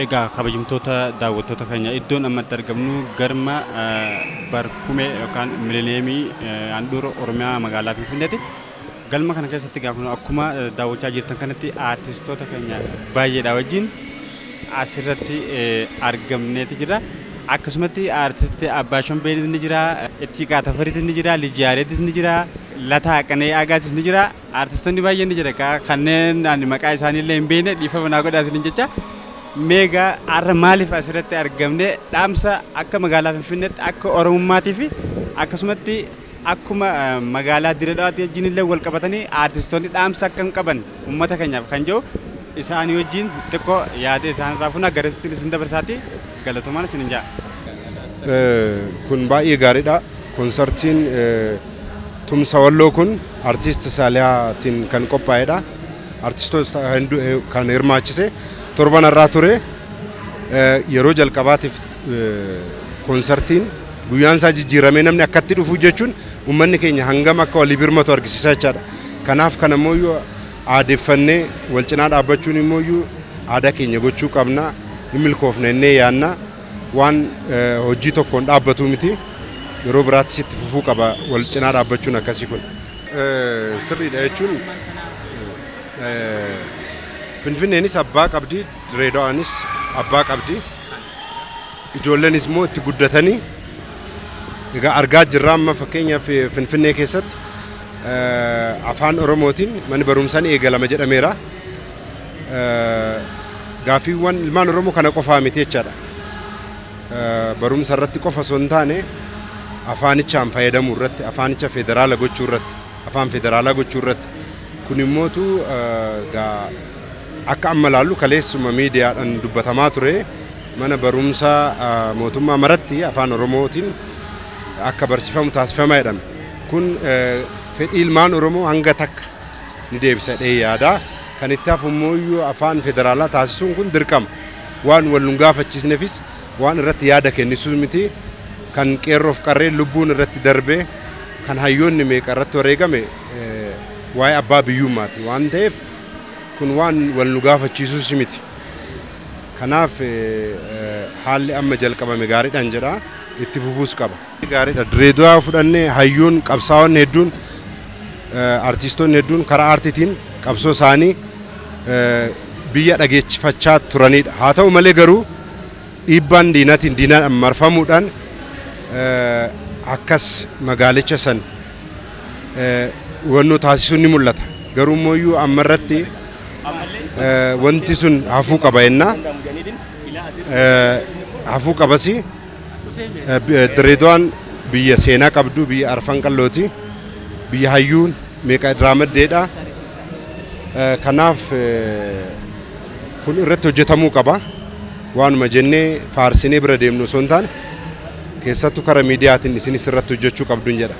Egaa kabajamtoota daawwattoota keenya, iddoon ammatti argamnu garma barkumee yookaan milineemii handhuura Oromiyaa magaalaa Finfinneeti. Galma kana keessatti gaafa akkuma daawwachaa jirtan kanatti aartistoota keenya baay'eedha wajjin asirratti argamneeti jira. Akkasumatti aartisti Abbaa Shombeenis ni jira, Ittiiqaa Tafariitis ni jira, Lijiyaareetis ni jira, Lataa Qanee Aagaatis ni jira. Aartistoonni baay'een ni jira. Kanneen ani maqaa isaaniillee hin beekne dhiifama naa godhaatiin jecha. Meegaa har'a maaliif asirratti argamne, dhaamsa akka magaalaa Finfinneetti akka Oromummaatii fi akkasumatti akkuma magaalaa Dirree Dhawaatti wajjin illee wal qabatanii aartistoonni dhaamsa akkam qaban uummata keenyaaf kan jiru isaanii wajjin xiqqoo yaada isaan irraa fuuna garasitti isin dabarsaati, galatoomaan isin ja'a. Kun baay'ee gaariidha. Konsartiin Tumsa Walloo kun artiist Saaliyaatiin kan qophaa'edha. Artistoota kan hirmaachise torban irraa ture, yeroo jalqabaatiif konsartiin guyyaan isaa jijjiiramee namni akkatti dhufu jechuun uummanni keenya hangam akka walii birmatu argisiisa jechaadha. Kanaaf kan ammoo aadeeffannee wal cinaa dhaabbachuun immoo aadaa keenya gochuu qabna. Hin milkoofne innee yaanna, waan hojii tokkoon dhaabbatu miti. Yeroo biraattis itti fufuu qaba wal cinaa dhaabbachuun akkasii kun. Sirriidha jechuun Finfinneenis abbaa qabdi, Direedawaanis abbaa qabdi. Ijoolleenis immoo itti guddatanii egaa argaa jirra. Amma fakkeenyaaf Finfinnee keessatti afaan Oromootiin manni barumsaa ni eegalama jedhameera. Gaaffiiwwan ilmaan Oromoo kana qofaa miti jechaadha. Barumsa irratti qofa osoo hin taane afaanichaan fayyadamuu irratti, afaanicha federaala gochuu irratti, afaan federaalaa gochuu irratti. Kun immootu akka amma laallu kaleessuma miidiyaadhaan dubbatamaa ture, mana barumsaa mootummaa maratti afaan Oromootiin akka barsiifamu taasifamaa jedhame. Kun fedhii ilmaan Oromoo hanga takka ni deebisa jedhee yaada. Kan itti hafu immoo afaan federaalaa taasisuun kun dirqama. Waan wal nu gaafachiisneefis waan irratti yaada kennisuus miti. Kan qeerroof qarreen lubbuun irratti darbee, kan hayyoonni meeqa irratti wareegame waa'ee abbaa biyyummaati waan ta'eef kun waan wal nu gaafachiisuus miti. Kanaaf haalli amma jalqabame gaariidhaan jedha, itti fufuus qaba. Gaariidha. Direedawaa fudhannee hayyuun qabsaa'onni hedduun, artiistoonni hedduun karaa aartiitiin qabsoo isaanii biyya dhageessifachaa turanidha. Haa ta'u malee garuu dhiibbaan diinaatiin diinaan marfamuudhaan akkas magaalicha san hubannoo taasisuun ni mul'ata. Garuu immoo ammarratti wanti sun hafuu qaba jennaa. Hafuu qabasi. Direedawaan biyya seenaa qabdu, biyya arfan qallooti, biyya hayyuun meeqa irraa maddeedha. Kanaaf kun irratti hojjetamuu qaba. Waanuma jennee faarsinee bira deemnu osoo hin taane keessattuu karaa miidiyaatiin isinis irratti hojjechuu qabduun jedha.